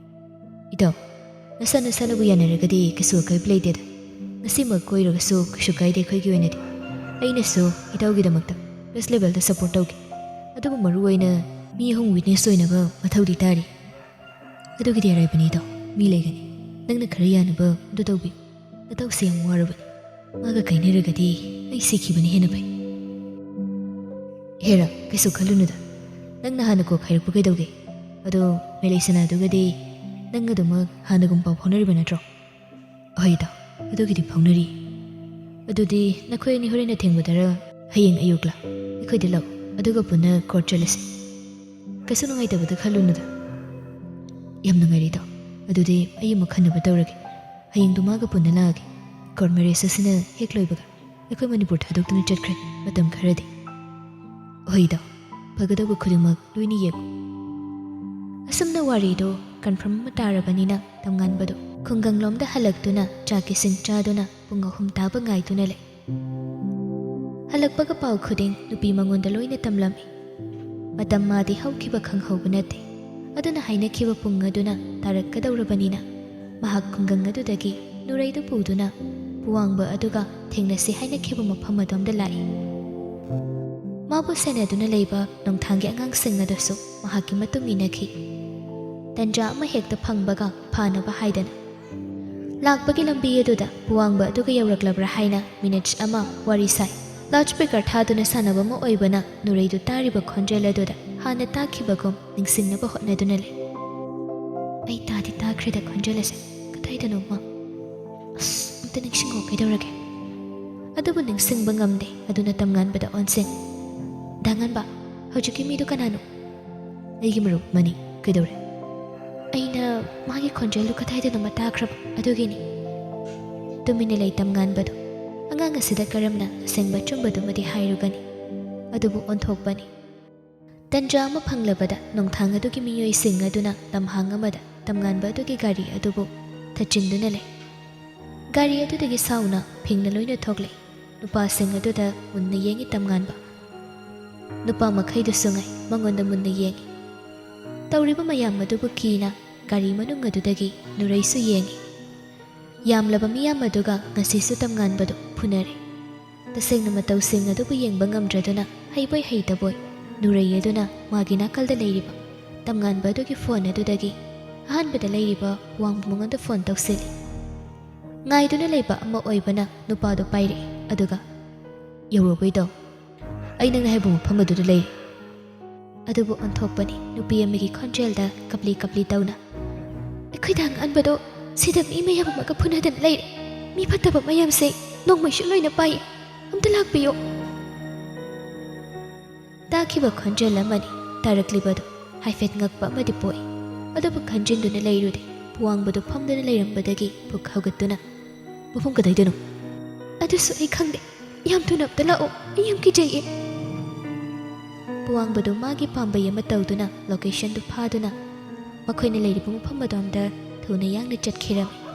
"ꯏꯇꯥꯎ, ꯅꯁꯥ ꯅꯁꯥꯅꯕꯨ ꯌꯥꯅꯔꯒꯗꯤ ꯀꯩꯁꯨ ꯑꯀꯥꯏꯕ ꯂꯩꯇꯦꯗ꯫ ꯉꯁꯤꯃꯛ ꯀꯣꯏꯔꯒꯁꯨ ꯀꯩꯁꯨ ꯀꯥꯏꯗꯦ ꯑꯩꯈꯣꯏꯒꯤ ꯑꯣꯏꯅꯗꯤ꯫ ꯑꯩꯅꯁꯨ ꯏꯇꯥꯎꯒꯤꯗꯃꯛꯇ ꯕꯦꯁ ꯂꯦꯚꯦꯜꯗ ꯁꯞꯄꯣꯔꯠ ꯇꯧꯒꯦ꯫ ꯑꯗꯨꯕꯨ ꯃꯔꯨ ꯑꯣꯏꯅ ꯃꯤ ꯑꯍꯨꯝ ꯋꯤꯠꯅꯦꯁ ꯑꯣꯏꯅꯕ ꯃꯊꯧꯗꯤ ꯇꯥꯔꯤ꯫" "ꯑꯗꯨꯒꯤꯗꯤ ꯑꯔꯥꯏꯕꯅꯤ ꯏꯇꯥꯎ, ꯃꯤ ꯂꯩꯒꯅꯤ꯫ ꯅꯪꯅ ꯈꯔ ꯌꯥꯅꯕ ꯑꯗꯨ ꯇꯧꯕꯤꯌꯨ꯫ ꯅꯇꯥꯎꯁꯦ ꯌꯥꯝ ꯋꯥꯔꯕꯅꯤ꯫ ꯃꯥꯒ ꯀꯥꯏꯅꯔꯒꯗꯤ ꯑꯩ ꯁꯤꯈꯤꯕꯅ ꯍꯦꯟꯅ ꯐꯩ꯫" "ꯍꯦꯔꯥ, ꯀꯩꯁꯨ ꯈꯜꯂꯨꯅꯨꯗ꯫ ꯅꯪꯅ ꯍꯥꯟꯅ ꯀꯣꯛ ꯍꯥꯏꯔꯛꯄ ꯀꯩꯗꯧꯒꯦ? ꯑꯗꯣ ꯃꯦꯂꯩꯁꯅꯥꯗꯨꯒꯗꯤ ꯅꯪ ꯑꯗꯨꯃꯛ ꯍꯥꯟꯅꯒꯨꯝ ꯄꯥꯎ ꯐꯥꯎꯅꯔꯤꯕ ꯅꯠꯇ꯭ꯔꯣ? ꯑꯍꯣꯏ ꯏꯇꯥꯎ, ꯑꯗꯨꯒꯤꯗꯤ ꯐꯥꯎꯅꯔꯤ꯫ ꯑꯗꯨꯗꯤ ꯅꯈꯣꯏ ꯑꯅꯤ ꯍꯣꯔꯦꯟ ꯑꯊꯦꯡꯕꯗꯔ ꯍꯌꯦꯡ ꯑꯌꯨꯛꯂ ꯑꯩꯈꯣꯏꯗ ꯂꯥꯛꯎ, ꯑꯗꯨꯒ ꯄꯨꯟꯅ ꯀꯣꯔꯠ ꯆꯠꯂꯁꯤ꯫ ꯀꯩꯁꯨ ꯅꯨꯡꯉꯥꯏꯇꯕꯗ ꯈꯜꯂꯨꯅꯨꯗ꯫ ꯌꯥꯝ ꯅꯨꯡꯉꯥꯏꯔꯦ ꯏꯇꯥꯎ꯫ ꯑꯗꯨꯗꯤ ꯑꯩ ꯑꯃꯨꯛ ꯈꯟꯅꯕ ꯇꯧꯔꯒꯦ꯫ ꯍꯌꯦꯡꯗꯨ ꯃꯥꯒ ꯄꯨꯟꯅ ꯂꯥꯛꯑꯒꯦ꯫ ꯀꯣꯔꯠ ꯃꯦꯔꯦꯖ ꯑꯁꯤꯅ ꯍꯦꯛ ꯂꯣꯏꯕꯒ ꯑꯩꯈꯣꯏ ꯃꯅꯤꯄꯨꯔ ꯊꯥꯗꯣꯛꯇꯨꯅ ꯆꯠꯈ꯭ꯔꯦ ꯃꯇꯝ ꯈꯔꯗꯤ꯫ ꯍꯣꯏꯗ, ꯐꯒꯗꯧꯕ ꯈꯨꯗꯤꯡꯃꯛ ꯂꯣꯏꯅ ꯌꯦꯡꯉꯨ꯫ ꯑꯁꯨꯝꯅ ꯋꯥꯔꯤꯗꯣ ꯀꯟꯐꯥꯔꯝ ꯑꯃ ꯇꯥꯔꯕꯅꯤꯅ ꯇꯝꯉꯥꯟꯕꯗꯣ ꯈꯨꯡꯒꯪꯂꯣꯝꯗ ꯍꯜꯂꯛꯇꯨꯅ ꯆꯥꯛ ꯏꯁꯤꯡ ꯆꯥꯗꯨꯅ ꯄꯨꯡ ꯑꯍꯨꯝ ꯇꯥꯕ ꯉꯥꯏꯗꯨꯅ ꯂꯩ꯫ ꯍꯜꯂꯛꯄꯒ ꯄꯥꯎ ꯈꯨꯗꯤꯡ ꯅꯨꯄꯤ ꯃꯉꯣꯟꯗ ꯂꯣꯏꯅ ꯇꯝꯂꯝꯃꯤ꯫ ꯃꯇꯝ ꯃꯥꯗꯤ ꯍꯧꯈꯤꯕ ꯈꯪꯍꯧꯕ ꯅꯠꯇꯦ꯫ ꯑꯗꯨꯅ ꯍꯥꯏꯅꯈꯤꯕ ꯄꯨꯡ ꯑꯗꯨꯅ ꯇꯥꯔꯛꯀꯗꯧꯔꯕꯅꯤꯅ ꯃꯍꯥꯛ ꯈꯨꯡꯒꯪ ꯑꯗꯨꯗꯒꯤ ꯅꯨꯔꯩꯗꯨ ꯄꯨꯗꯨꯅ ꯄꯨꯋꯥꯡꯕ ꯑꯗꯨꯒ ꯊꯦꯡꯅꯁꯤ ꯍꯥꯏꯅꯈꯤꯕ ꯃꯐꯝ ꯑꯗꯣꯝꯗ ꯂꯥꯛꯏ꯫ ꯃꯥꯕꯨ ꯁꯦꯟꯅꯗꯨꯅ ꯂꯩꯕ ꯅꯣꯡꯊꯥꯡꯒꯤ ꯑꯉꯥꯡꯁꯤꯡ ꯑꯗꯨꯁꯨ ꯃꯍꯥꯛꯀꯤ ꯃꯇꯨꯡ ꯏꯟꯅꯈꯤ꯫ ꯇꯟꯖꯥ ꯑꯃ ꯍꯦꯛꯇ ꯐꯪꯕꯒ ꯐꯥꯅꯕ ꯍꯥꯏꯗꯅ ꯂꯥꯛꯄꯒꯤ ꯂꯝꯕꯤ ꯑꯗꯨꯗ ꯄꯨꯋꯥꯡꯕ ꯑꯗꯨꯒ ꯌꯧꯔꯛꯂꯕ꯭ꯔꯥ ꯍꯥꯏꯅ ꯃꯤꯅꯤꯠ ꯑꯃ ꯋꯥꯔꯤ ꯁꯥꯏ꯫ ꯂꯥꯎꯗ ꯁ꯭ꯄꯤꯀꯔ ꯊꯥꯗꯨꯅ ꯁꯥꯟꯅꯕ ꯑꯃ ꯑꯣꯏꯕꯅ ꯅꯨꯔꯩꯗꯨ ꯇꯥꯔꯤꯕ ꯈꯣꯟꯖꯦꯜ ꯑꯗꯨꯗ ꯍꯥꯟꯅ ꯇꯥꯈꯤꯕꯒꯨꯝ ꯅꯤꯡꯁꯤꯡꯅꯕ ꯍꯣꯠꯅꯗꯨꯅ ꯂꯩ꯫ ꯑꯩ ꯇꯥꯗꯤ ꯇꯥꯈ꯭ꯔꯦꯗ ꯈꯣꯟꯖꯦꯜ ꯑꯁꯦ, ꯀꯗꯥꯏꯗꯅꯣꯃ꯫ ꯑꯁ, ꯑꯝꯇ ꯅꯤꯡꯁꯤꯡꯉꯣ, ꯀꯩꯗꯧꯔꯒꯦ? ꯑꯗꯨꯕꯨ ꯅꯤꯡꯁꯤꯡꯕ ꯉꯝꯗꯦ꯫ ꯑꯗꯨꯅ ꯇꯝꯉꯥꯟꯕꯗ ꯑꯣꯟꯁꯤꯟ꯫ ꯗꯥ ꯉꯥꯟꯕ, ꯍꯧꯖꯤꯛꯀꯤ ꯃꯤꯗꯨ ꯀꯅꯥꯅꯣ? ꯑꯩꯒꯤ ꯃꯔꯨꯞ ꯑꯃꯅꯤ꯫ ꯀꯩꯗꯧꯔꯦ? ꯑꯩꯅ ꯃꯥꯒꯤ ꯈꯣꯟꯖꯦꯜꯗꯨ ꯀꯗꯥꯏꯗꯅꯣꯃ ꯇꯥꯈ꯭ꯔꯕ, ꯑꯗꯨꯒꯤꯅꯤ꯫ ꯇꯨꯃꯤꯟꯅ ꯂꯩ ꯇꯝꯉꯥꯟꯕꯗꯨ꯫ ꯑꯉꯥꯡ ꯑꯁꯤꯗ ꯀꯔꯝꯅ ꯑꯁꯦꯡꯕ ꯑꯆꯨꯝꯕꯗꯨꯃꯗꯤ ꯍꯥꯏꯔꯨꯒꯅꯤ? ꯑꯗꯨꯕꯨ ꯑꯣꯟꯊꯣꯛꯄꯅꯤ꯫ ꯇꯟꯖꯥ ꯑꯃ ꯐꯪꯂꯕꯗ ꯅꯣꯡꯊꯥꯡ ꯑꯗꯨꯒꯤ ꯃꯤꯑꯣꯏꯁꯤꯡ ꯑꯗꯨꯅ ꯂꯝꯍꯥꯡ ꯑꯃꯗ ꯇꯝꯉꯥꯟꯕ ꯑꯗꯨꯒꯤ ꯒꯥꯔꯤ ꯑꯗꯨꯕꯨ ꯊꯠꯆꯤꯟꯗꯨꯅ ꯂꯩ꯫ ꯒꯥꯔꯤ ꯑꯗꯨꯗꯒꯤ ꯁꯥꯎꯅ ꯐꯤꯡꯅ ꯂꯣꯏꯅ ꯊꯣꯛꯂꯛꯏ꯫ ꯅꯨꯄꯥꯁꯤꯡ ꯑꯗꯨꯗ ꯃꯨꯟꯅ ꯌꯦꯡꯉꯤ ꯇꯝꯉꯥꯟꯕ꯫ ꯅꯨꯄꯥ ꯃꯈꯩꯗꯨꯁꯨ ꯉꯥꯏ ꯃꯉꯣꯟꯗ ꯃꯨꯟꯅ ꯌꯦꯡꯉꯤ꯫ ꯇꯧꯔꯤꯕ ꯃꯌꯥꯝ ꯑꯗꯨꯕꯨ ꯀꯤꯅ ꯒꯥꯔꯤ ꯃꯅꯨꯡ ꯑꯗꯨꯗꯒꯤ ꯅꯨꯔꯩꯁꯨ ꯌꯦꯡꯉꯤ꯫ ꯌꯥꯝꯂꯕ ꯃꯤꯌꯥꯝ ꯑꯗꯨꯒ ꯉꯁꯤꯁꯨ ꯇꯝꯉꯥꯟꯕꯗꯨ ꯐꯨꯅꯔꯦ꯫ ꯇꯁꯦꯡꯅ ꯃꯇꯧꯁꯤꯡ ꯑꯗꯨꯕꯨ ꯌꯦꯡꯕ ꯉꯝꯗ꯭ꯔꯗꯨꯅ ꯍꯩꯕꯣꯏ ꯍꯩꯇꯕꯣꯏ ꯅꯨꯔꯩ ꯑꯗꯨꯅ ꯃꯥꯒꯤ ꯅꯥꯀꯜꯗ ꯂꯩꯔꯤꯕ ꯇꯝꯉꯥꯟꯕ ꯑꯗꯨꯒꯤ ꯐꯣꯟ ꯑꯗꯨꯗꯒꯤ ꯑꯍꯥꯟꯕꯗ ꯂꯩꯔꯤꯕ ꯋꯥꯡꯕ ꯃꯉꯣꯟꯗ ꯐꯣꯟ ꯇꯧꯁꯤꯜꯂꯤ꯫ ꯉꯥꯏꯗꯨꯅ ꯂꯩꯕ ꯑꯃ ꯑꯣꯏꯕꯅ ꯅꯨꯄꯥꯗꯨ ꯄꯥꯏꯔꯛꯏ, ꯑꯗꯨꯒ, "ꯌꯧꯔꯕꯣ ꯏꯇꯥꯎ? ꯑꯩ ꯅꯪꯅ ꯍꯥꯏꯕ ꯃꯐꯝ ꯑꯗꯨꯗ ꯂꯩꯔꯦ꯫ ꯑꯗꯨꯕꯨ ꯑꯣꯟꯊꯣꯛꯄꯅꯤ, ꯅꯨꯄꯤ ꯑꯃꯒꯤ ꯈꯣꯟꯖꯦꯜꯗ ꯀꯞꯂꯤ ꯀꯞꯂꯤ ꯇꯧꯅ, "ꯑꯩꯈꯣꯏꯗ ꯉꯥꯟꯕꯗꯣ ꯁꯤꯗ ꯃꯤ ꯃꯌꯥꯝ ꯑꯃꯒ ꯐꯨꯅꯗꯅ ꯂꯩꯔꯦ꯫ ꯃꯤ ꯐꯠꯇꯕ ꯃꯌꯥꯝꯁꯦ ꯅꯣꯡꯃꯩꯁꯨ ꯂꯣꯏꯅ ꯄꯥꯏ꯫ ꯑꯝꯇ ꯂꯥꯛꯄꯤꯌꯣ꯫" ꯇꯥꯈꯤꯕ ꯈꯣꯟꯖꯦꯜ ꯑꯃꯅꯤ꯫ ꯇꯥꯔꯛꯂꯤꯕꯗꯨ ꯍꯥꯏꯐꯦꯠ ꯉꯛꯄ ꯑꯃꯗꯤ ꯄꯣꯛꯏ꯫ ꯑꯗꯨꯕꯨ ꯈꯟꯖꯤꯟꯗꯨꯅ ꯂꯩꯔꯨꯗꯦ꯫ ꯄꯨꯋꯥꯡꯕꯗꯨ ꯐꯝꯗꯨꯅ ꯂꯩꯔꯝꯕꯗꯒꯤ ꯄꯨꯛ ꯍꯧꯒꯠꯇꯨꯅ, "ꯃꯐꯝ ꯀꯗꯥꯏꯗꯅꯣ?" "ꯑꯗꯨꯁꯨ ꯑꯩ ꯈꯪꯗꯦ꯫ ꯌꯥꯝ ꯊꯨꯅ ꯑꯝꯇ ꯂꯥꯛꯑꯣ, ꯑꯩ ꯌꯥꯝ ꯀꯤꯖꯩꯌꯦ꯫" ꯄꯨꯋꯥꯡꯕꯗꯨ ꯃꯥꯒꯤ ꯄꯥꯝꯕꯩ ꯑꯃ ꯇꯧꯗꯨꯅ ꯂꯣꯀꯦꯁꯟꯗꯨ ꯐꯥꯗꯨꯅ ꯃꯈꯣꯏꯅ ꯂꯩꯔꯤꯕ ꯃꯐꯝ ꯑꯗꯣꯝꯗ ꯊꯨꯅ ꯌꯥꯡꯅ ꯆꯠꯈꯤꯔꯝꯃꯤ꯫